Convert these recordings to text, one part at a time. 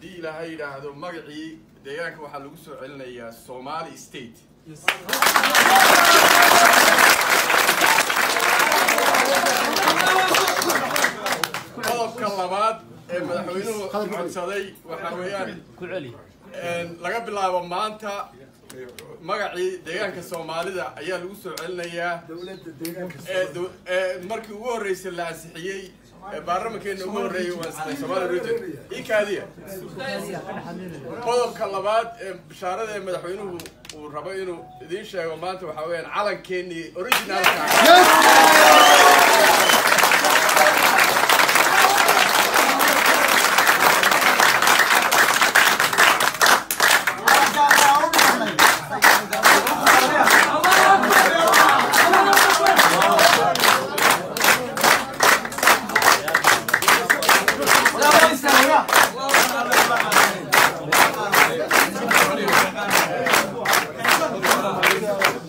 Haddii Ilaahay yidhaahdo, magacii deegaanka waxaa lagu soo celinayaa Somali State. Qodobka labaad ee madaxweynuhu codsaday waxaa weeyaan, laga bilaabo maanta magacii deegaanka Soomaalida ayaa lagu soo celinayaa ee markii ugu horreysay la ansixiyey ee baarlamankeena ugu horreeyay uu ansixiyey Somali Region ikaadiya. Qodobka labaad ee bishaarada ee madaxweynuhu uu rabo inuu idiin sheego maanta waxaa weeyaan calankeenii originalka.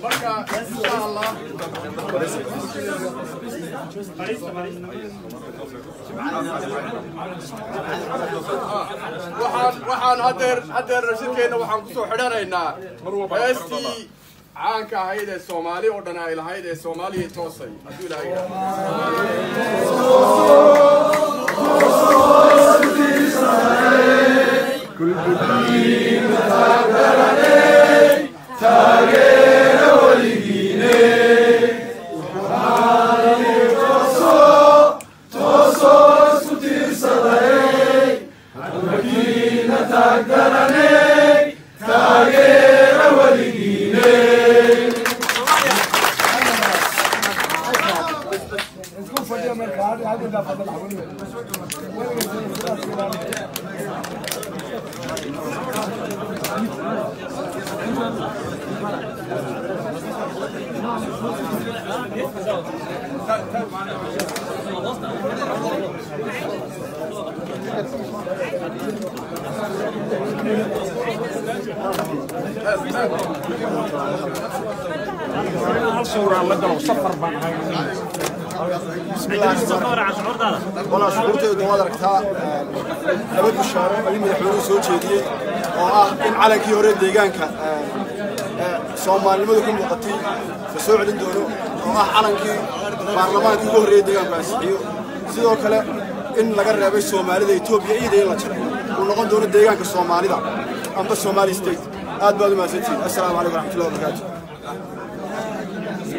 Marka insha Allah, waxaan haddeer rashidkeenna waxaan kusoo xidhanaynaa heestii caanka ahayd ee Soomaali oo dhan ay lahayd ee Soomaaliya toosay, hadduu Ilaahay yidhaahdo. Walaa, shucuurtaydu waad aragtaa. Laba bishaaro ayuu madaxweynuhu soo jeediyey oo ah in calankii hore deegaanka Soomaalinimadu ku muuqatay la soo celin doono, oo ah calankii baarlamaankii ugu horreeyey deegaanku ansixiyo. Sidoo kale in laga reebay Soomaalida Etoobiya iyada in la jaray uu noqon doono deegaanka Soomaalida amba Somali State. Aad baad u mahadsantihiin. Assalaamu calaykum waraxmatullahi wabarakaatu.